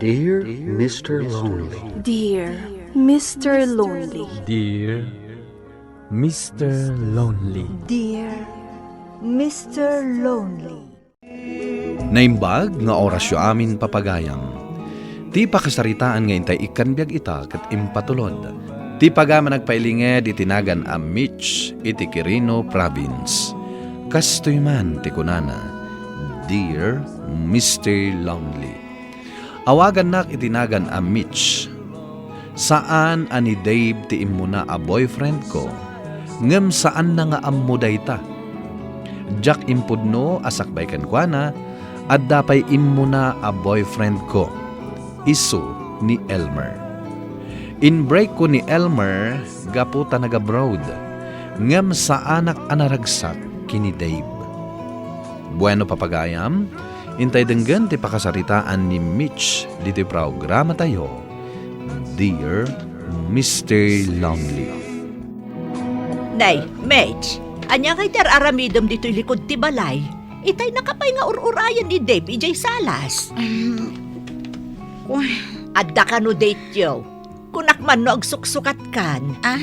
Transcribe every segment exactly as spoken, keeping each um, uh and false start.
Dear Mister Lonely. Dear Mister Lonely. Dear Mister Lonely. Dear Mister Lonely. Naimbag nga orasyo amin, papagayam. Ti pakasaritaan nga intay ikkan biag ita ket impatulod. Ti pagayam a nagpailinged iti nagan a Mitch iti Quirino Province. Kastoy man ti kunana, "Dear Mister Lonely." Awagannak iti nagan a Mitch. Saan a ni Dave ti immuna a boyfriend ko, ngem saanna nga ammo dayta. Diak impudno a sakbay kenkuana, adda pay immuna a boyfriend ko, isu ni Elmer. In-break ko ni Elmer gapu ta nag-abroad, ngem saanak a naragsak ken ni Dave. Bueno, papagayam, intay denggen ti pakasaritaan ni Mitch ditoy programatayo, Dear Mister Lonely. Nay, Mitch, ania ngay ti ar-aramidem ditoy likud ti balay? Itay naka pay nga ur-urayen ni Dave idiay salas. Um, kua- Adda kano date-yo? Kunak man no agsuksukatkan. Ah,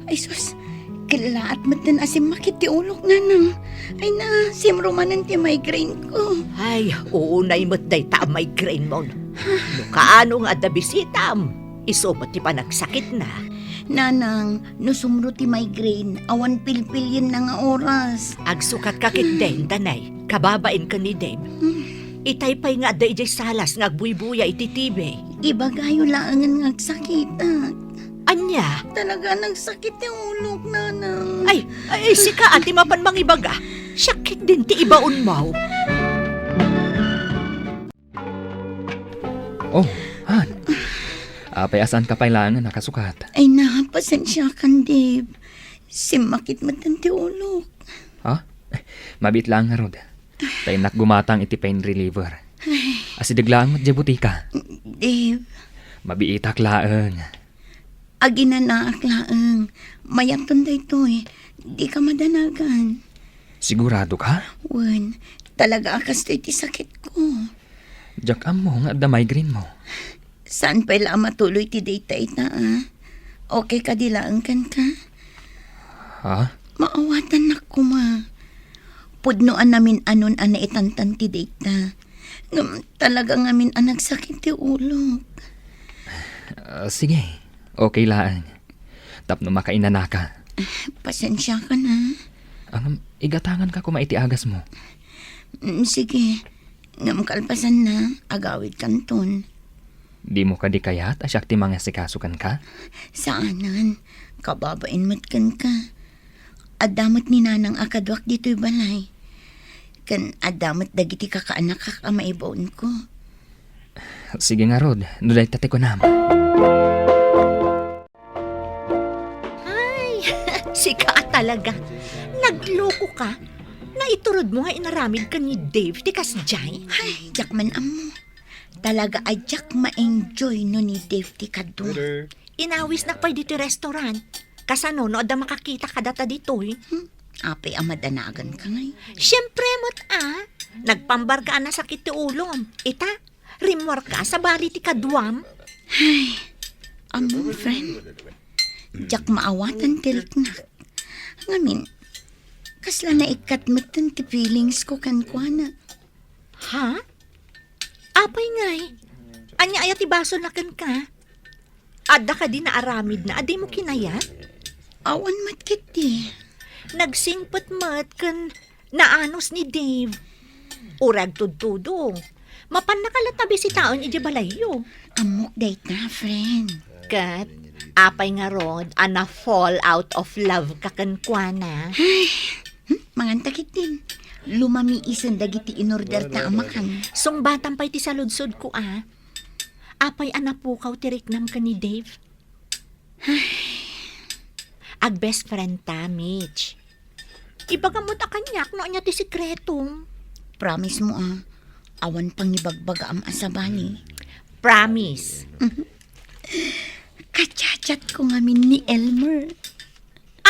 ay sus, kellaat metten a simmakit ti ulok, nanang. Ay na, simro manen ti migraine ko. Ay, uunay met dayta a migraine mo. No kaano nga adda bisitam, isu met ti panagsakitna. Nanang, no sumro ti migraine, awan pilpilienna nga oras. Agsukatka ketdin, danay, kababain ken ni Dave. Hmm. Itay pay nga adda idiay salas nga agbuybuya iti T V. Ibagayo laengen nga agsakitak. Ania? Talaga nagsakit ti ulok, nanang. Ay, ay, sika a ti mapan mangibaga. Siak ketdin ti ibaonmo. Oh, Han. Apay a saanka pay laengen a kasukat? Ay na, pasensiakan, Dave. Simmakit metten ti ulok. Ha? Mabiit laeng ngarud. Ta innak gumatang iti pain reliever. Ay. Asideg laeng met diay butika. Dave. Mabiitak laeng. Aginanaak laeng. Mayatton daytoy. Dika madanagan. Sigurado ka? Wen, talaga a kastoy ti sakitko. Diak ammo nga adda migraine mo. Saan pay la a matuloy ti dayta ita, a? Okay kadi laeng kenka? Ha? Maawatannak koma. Pudno a namin-anon a naitantan ti dayta. Ngem talaga ngamin a nagsakit ti ulok. Ah, sige, okay laeng. Tapno makainanaka. Pasensiakan, a. Ngem, igatanganka koma iti agasmo. Mm, sige. Ngem kalpasanna, agawidkanton. Dimo kadi kayat a siak ti mangasikaso kenka? Saanen. Kababain met kenka. Adda met ni nanang a kaduak ditoy balay. Ken adda met dagiti kakaanakak a maibaonko. Sige ngarud, no dayta ti kunam. Ay, sika a talaga. Naglokoka. Naiturodmo nga inaramidka ni Dave ti kasdiay? Ay, diak man ammo. Talaga a diak ma-enjoy no ni Dave ti kadua. Waiter. Inawisnak pay ditoy restaurant. Kasano no adda makakita kadata ditoy? Hmm? Apay a madanaganka ngay? Siempre met a. Nagpambarka a nasakit ti ulom. Ita, rimmuarka, sabali ti kaduam. Ay, ammo, friend. Diak maawatan ti riknak. Ngamin, kasla naikkat metten ti feelings ko kenkuana. Ha? Apay ngay? Ania aya ti basolna kenka? Adda kadi naaramidna a dimo kinayat? Awan met ketdi. Nagsingpet met ken naanus ni Dave. Uray agtudtudo. Mapannaka latta a bisitaen idiay balayyo. Ammok dayta, friend. Ket apay ngarud a na-fall out of love ka kenkuana? Ay, hmm, manganta ketdin. Lumamiisen dagiti inorderta a makan. Sungbatam pay ti saludsodko a. Apay a napukaw ti riknam ken ni Dave? Ag-best friend ta, Mitch. Ibagam met a kaniak no ania ti sekretom. Promise mo a, awan pangibagbagaam a sabali. Promise. Ka-chat-chat ko ngamin ni Elmer.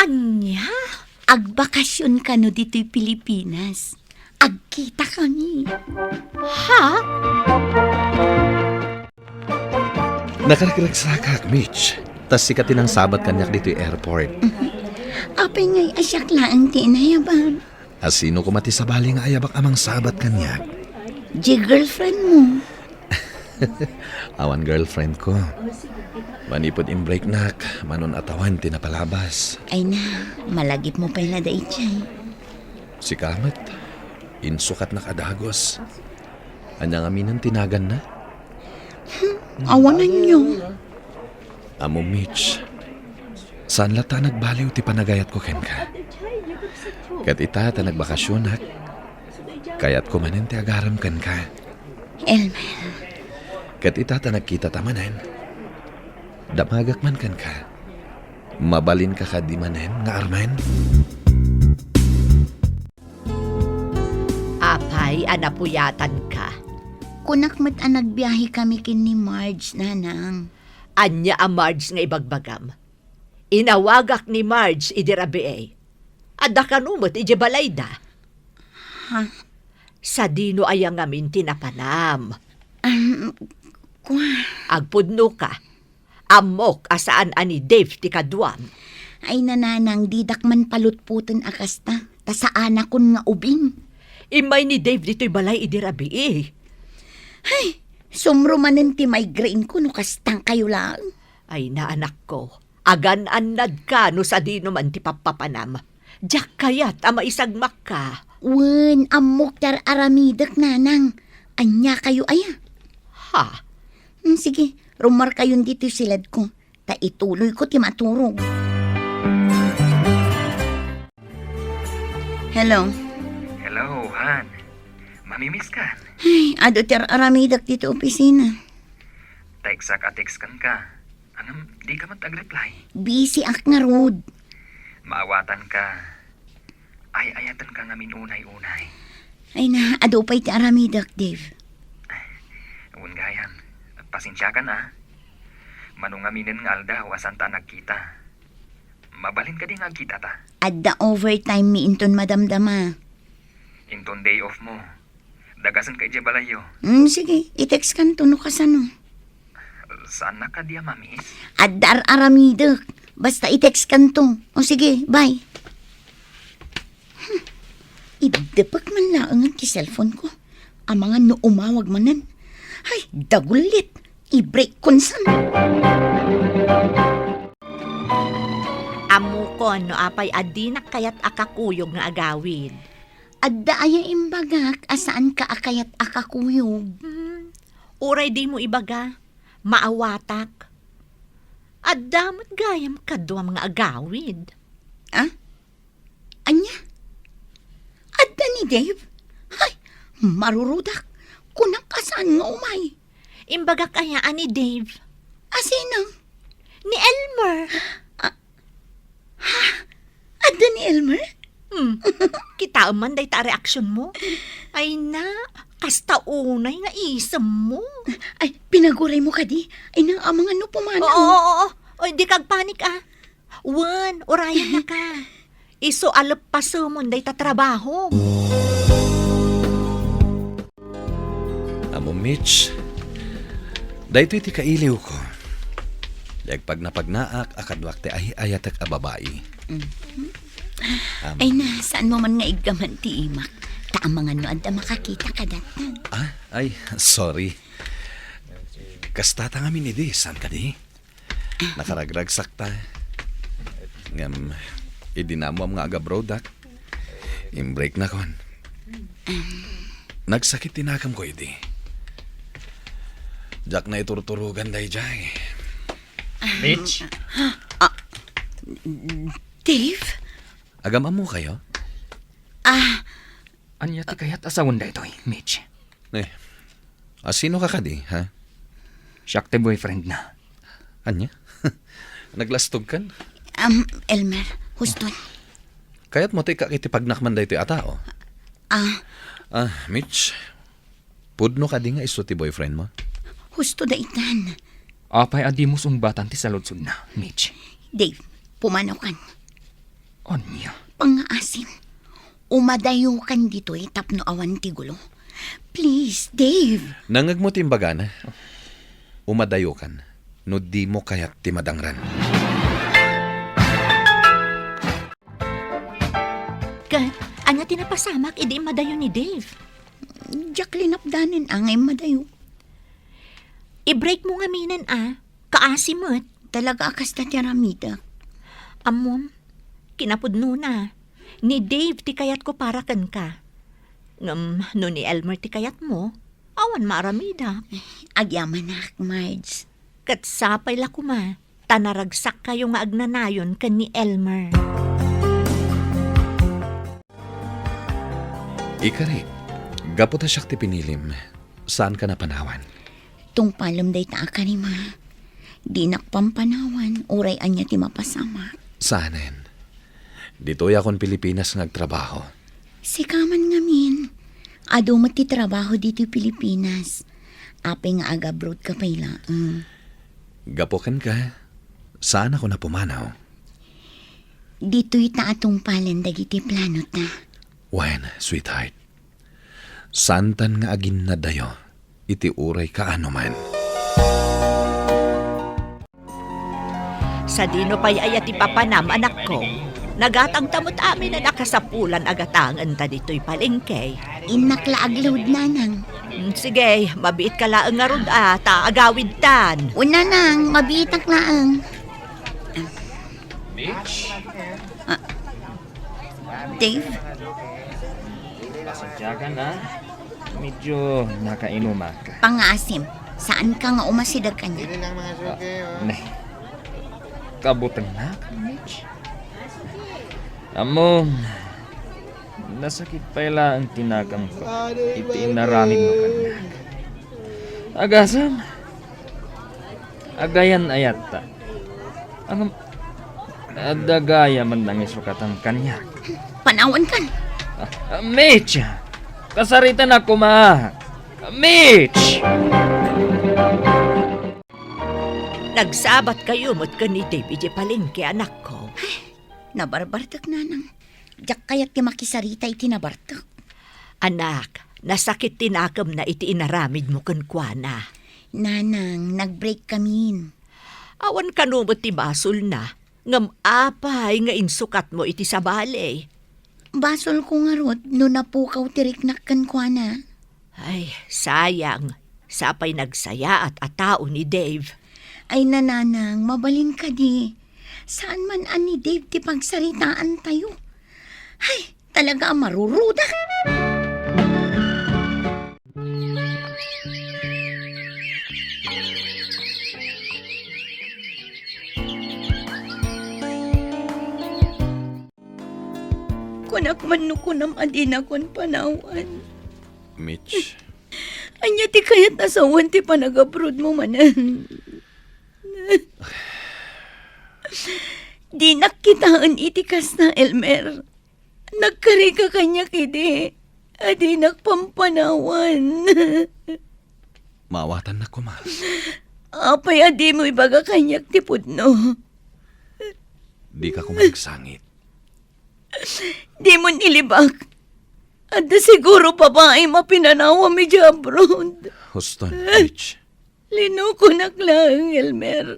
Ania? Agbakasyon kano ditoy Pilipinas. Agkita kami. Ha? Nakaragragsakak, Mitch. Ta sika ti nangsabat kaniak ditoy airport. Apay ngay a siak laeng ti inayabak? A sino koma ti sabali nga ayabak a mangsabat kaniak? Di girlfriend mo. Awan girlfriend ko. Manipud imbreaknak, manon a tawen ti napalabas. Ay na, malagip mo pay la daydiay. Sika met, insukatnak a dagus. Ania ngamin ti naganna? Hmm, awanen niyo. Amo, Mitch, saan latta a nagbaliw ti panagayatko kenka. Ket ita ta nagbakasionak, kayatko manen ti agarem kenka. Elmer. Ket ita ta nagkitata manen, damagak man kenka. Mabalinka kadi manen nga armen? Apay a napuyatanka? Kunak met a nagbiahekami ken ni Marge, Nanang. Ania a Marge nga ibagbagam? Inawagak ni Marge idi rabii. Adda kano met idiay balayda. Ha? Sadino aya ngamin ti napanam? Um, kua. Agpudnoka. Ammok a saan a ni Dave ti kaduam. Ay, Nanang, didak man palutpoten a kasta, ta saanakon nga ubing. Immay ni Dave ditoy balay idi rabii. Ay, sumro manen ti migraine ko no kastangkayo laeng. Ay, na, anakko, agan-annadka no sadino man ti pappapanam. Diak kayat a maisagmakka. Wen, ammok ti ar-aramidek, Nanang. Ania kayo aya? Ha? Hmm, sige, rumarkayon ditoy siledko, ta ituloyko ti maturog. Hello? Hello, Han. Mamimiss kan? Ay, adu ti ar-aramidek ditoy opisina. Textak a textan ka. Ngem, dika met agreply. Busy ak ngarud. Maawatanka. Ay-ayatenka ngamin unay-unay. Ay na, adu pay ti aramidek, Dave. Wen gayam, pasensiakan a. Mano ngaminen nga aldaw a saanta a nagkita. Mabalin kadi nga agkitata? Adda overtime mi inton madamdama. Inton day off mo, dagasenka idiay balayyo. Mm, sige, i-textkanto no kasano. Saannak kadi a mamiss? Adda ar-aramidek. Basta i-textkanto. O sige, bye. Hmm. Iddepek man laengen ti cellphone ko. Amangan no umawag manen. Ay, dagullit. I-break kon san. Ammokon no apay a dinak kayat a kakuyog nga agawid. Adda aya imbagak a saanka a kayat a kakuyog? Hmm. Uray dimo ibaga, maawatak. Adda met gayam kaduam nga agawid. Ah? Ania? Adda ni Dave? Ay, marurudak. Kunak a saan nga umay. Imbagak aya a ni Dave? A sino? Ni Elmer. Ah, ha? Adda ni Elmer? Hmm. Kitaem man dayta a reaksionmo. Ay na, kasta unay nga isemmo. Ay, pinaguray mo kadi? Ay na, amangan no pumanaw. Oo, oo, oo. Oy, di kagpanik a. Wen, urayan na ka. Isu a leppasemon dayta trabaho. Amo, Mitch, daytoy ti kailiwko. Di agpagnapagnaak a kaduak ti ay-ayatek a babai. Mhm. Am- Ay na, saan mo man nga iggaman ti imak? Ta amangan no adda makakita kadata. Ah, ay, sorry. Kasta ta ngamin idi, saan kadi? Nakaragragsakta. Ngem, idi naammoam nga agabroadak, imbreaknakon. Nagsakit ti nakamko idi. Diak naiturturogan daydiay. Mitch? Ah, Dave? Agam-ammokayo? Ah. Ania ti kayat a sawen daytoy, Mitch? Eh, a sino ka kadi, ha? Siak ti boyfriend na. Ania? Naglastogkan? Um, Elmer, huston. Kayatmo ti ikkat iti pagnakman daytoy a tao? Ah. Ah, Mitch, pudno kadi nga isu ti boyfriend mo? Husto daytan. Apay a dimo sungbatan ti saludsoddna, Mitch? Dave, pumanaw kan. Ania? Pangngaasim. Umadayo kan ditoy tapno awan ti gulo. Please, Dave. Nangngegmo ti imbagana. Umadayo kan. no dimo kayat ti madangran. Ket, ania ti napasamak idi immadayo ni Dave? Diak linapdanen a nga immadayo. I-break mo ngaminen a, kaasi met. Talaga a kasta ti aramidek. Ammom, kinapudnona, ni Dave ti kayatko para kenka. Ngem no ni Elmer ti kayatmo, awan maaramidak. Agyamanak, Marge. Ket sapay la koma, ta naragsakkayo nga agnanayon ken ni Elmer. Ikari, gapu ta siak ti pinilim, saanka a panawan? Tungpalem dayta a karima. Dinak pampanawan, uray ania ti mapasamak. Saanen. Ditoy akon Pilipinas nga agtrabaho. Sika man ngamin. Adu met ti trabaho ditoy Pilipinas. Apay nga agabroad ka pay laeng? Gapu kenka, saanakon a pumanaw. Ditoy ta a tungpalen dagiti planota. Wen, sweetheart. Saantan nga aginnadayo iti uray kaano man. Sadino pay aya ti papanam, anakko? Nagatangta met aminen a kasapulan a gatangenta ditoy palengke. Innak la agluod, nanang. Mm, sige, mabiitka laeng ngarud a, ta agawidtan. O, nanang, mabiitak laeng. Mitch? Ah, Dave? Pasensya ka na. Medyo nakainumak. Pangaasim, saanka nga umasideg kaniak? Ah, ne. Kabutangannak, Mitch? Ammom, nasakit pay laeng ti naganko iti inaramidmo kaniak. Agasem, agayan-ayatta. Ngem, adda gayam a nangisukatan kaniak. Panawankan. Ah, ah, Mitch! Kasaritanak koma! Mitch! Nagsabatkayo met ken ni Dave idiay palengke, anakko. Ay, nabarbartek, nanang. Diak kayat ti makisarita iti nabartek. Anak, nasakit ti nakemna iti inaramidmo kenkuana. Nanang, nag-breakkamin. Awan kano met ti basolna, ngem apay nga insukatmo iti sabali? Basolko ngarud no napukaw ti riknak kenkuana. Ay, sayang. Sapay nagsayaat a tao ni Dave. Ay, nanang, mabalin kadi. Saan man a ni Dave ti pagsaritaantayo. Ay, talaga a maruruda. Kunak man no kunam a dinakon panawan. Mitch. Ania ti kayat a sawen ti panagabrodmo manen? Dinak kitaen iti kasta, Elmer. Nagkarika kaniak idi a dinak pampanawan. Maawatannak koma. Apay a dimo ibaga kaniak ti pudno? Dika koma agsangit. Dimon ilibak. Adda siguro babaim a pinanawam idiay abroad. Huston, Mitch. Linokonak laeng, Elmer.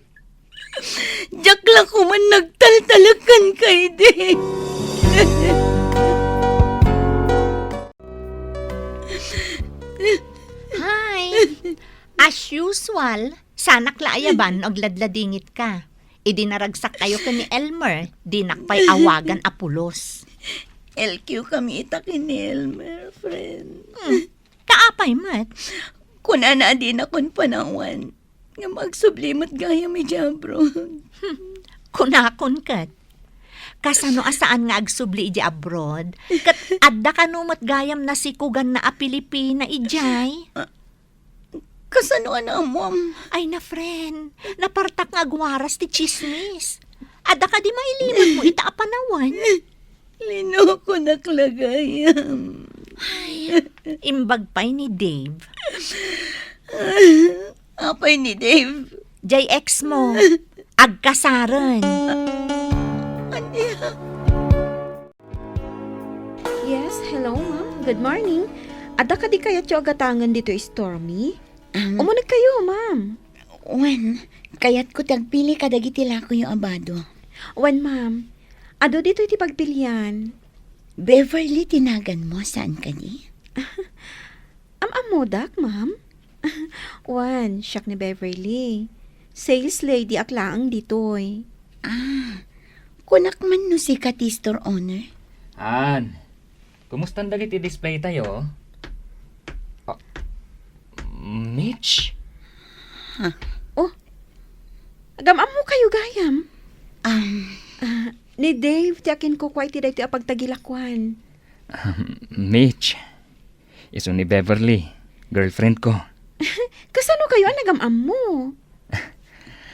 Diak la koman nagtaltalek kenka idi. Hi! As usual, sanak la ayaban no agladladingit ka. Idi naragsak kayo ken ni Elmer, dinak pay awagan a pulos. L Q kami ita ken ni Elmer, friend. Hmm. Ta apay met? Kunana a dinakon panawan. Ngem agsubli met gayam idiay abroad. Hmm. Kunakon ket. Kasano a saan nga agsubli idiay abroad? Ket adda kano met gayam nasikuganna a Pilipina idiay? Ah, Kasano a naammoam? Ay na, friend. Napartak nga agwaras ti tsismis. Adda kadi mailimenmo ita a panawen? Linokonak la gayam. Ay, imbag pay ni Dave. Apay ni Dave? Jay ex mo. Agkasaren. Ania? Yes, hello, ma'am. Good morning. Adda kadi kayatyo a gatangen ditoy store-mi? Um, Umuneg kayo, ma'am. Wen, kayatko ti agpili kadagiti lakoyo a bado. Wen, ma'am. Adu ditoy ti pagpilian. Beverly ti naganmo, saan kadi? Am-ammodak, ma'am? Wen, siak ni Beverly. Sales lady ak laeng ditoy. Ah, kunak man no sika ti store owner? An, kumustan dagiti display tayo? Ah, Mitch? Ha? Oh, agam-ammo kayo gayam? Um, Ah, ni Dave ti akinkukua iti daytoy a pagtagilakuan. Mitch, isu ni Beverly, girlfriend ko. Kasano kayo a nagam-ammo?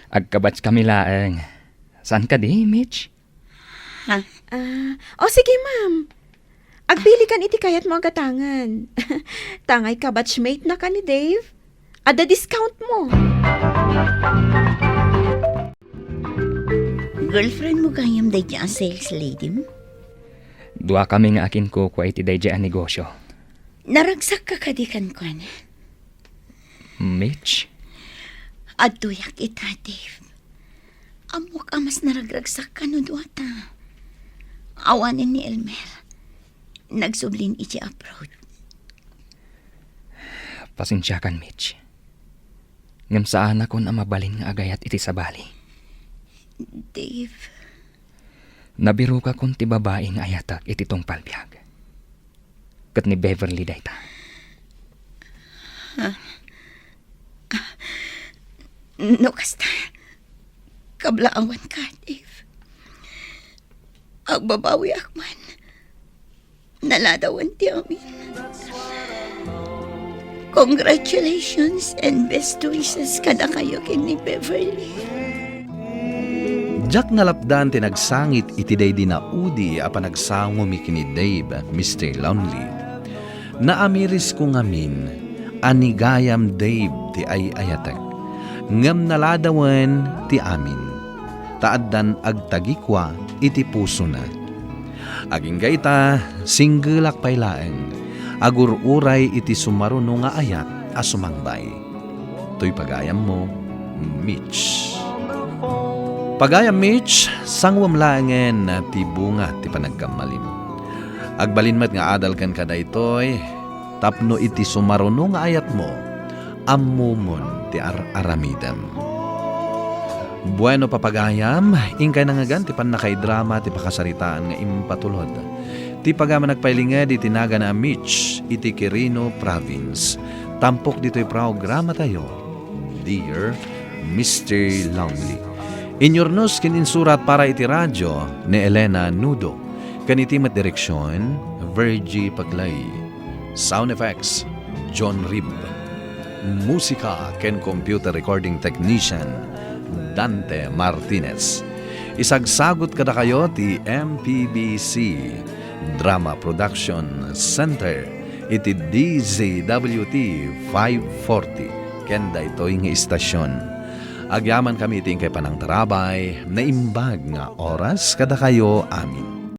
Agkabatch kami laeng. Saan kadi, Mitch? Ha? Ah, o sige, ma'am. Agpili kan iti kayat mo a gatangen. Tangay ka batchmate na ka ni Dave. Adda discount mo. Girlfriend mo gayam daydi a sales lady mo? Dua kami nga akinkukua iti daydi a negosyo. Naragsak ka kadi kenkuana? Mitch? Adtoyak ita, Dave. Ammok a mas naragragsak ka no duata. Awanen ni Elmer. Nagsublin iti abroad. Pasensiakan, Mitch. Ngem saanakon a mabalin nga agayat iti sabali. Dave. Nabirokakon ti babai nga ayatek iti tungpal biag. Ket ni Beverly dayta. Ha? No kasta, kablaawan ka, Dave. Agbabawiak man. Naladawan ti amin. Congratulations and best wishes kadakayo ken ni Beverly. Diak nalapdan ti nagsangit iti daydi naudi a panagsangomi ken ni Dave, Mister Lonely. Naamirisko ngamin a ni gayam Dave ti ay-ayatek, ngem naladawen ti amin, ta addan agtagikua iti pusona. Agingga ita, singgelak pay laeng, agur-uray iti sumaruno nga ayat a sumangbay. Toy pagayammo, Mitch. Pagayam Mitch, sanguem laengen ti bunga ti panagkammalim. Agbalin met nga adal kenka daytoy, tapno iti sumaruno nga ayatmo, ammomon ti ar-aramidem. Bueno, papagayam, inkay nangngegan ti pannakaidrama ti pakasaritaan nga impatulod. Ti pagayam a nagpailinged iti nagana a Mitch iti Quirino Province. Tampok ditoy programatayo, Dear Mister Lonely. Inyurnos ken insurat para iti radio ni Elena Nudo. Ken iti met direksion, Virgie Paclay. Sound effects, John Rib. Musika ken computer recording technician, Dante Martinez. Isagsagut kadakayo ti M P B C Drama Production Center iti D Z W T five forty ken daytoy nga istasion. Agyamankami iti inkay panangtarabay, naimbag nga oras kadakayo amin.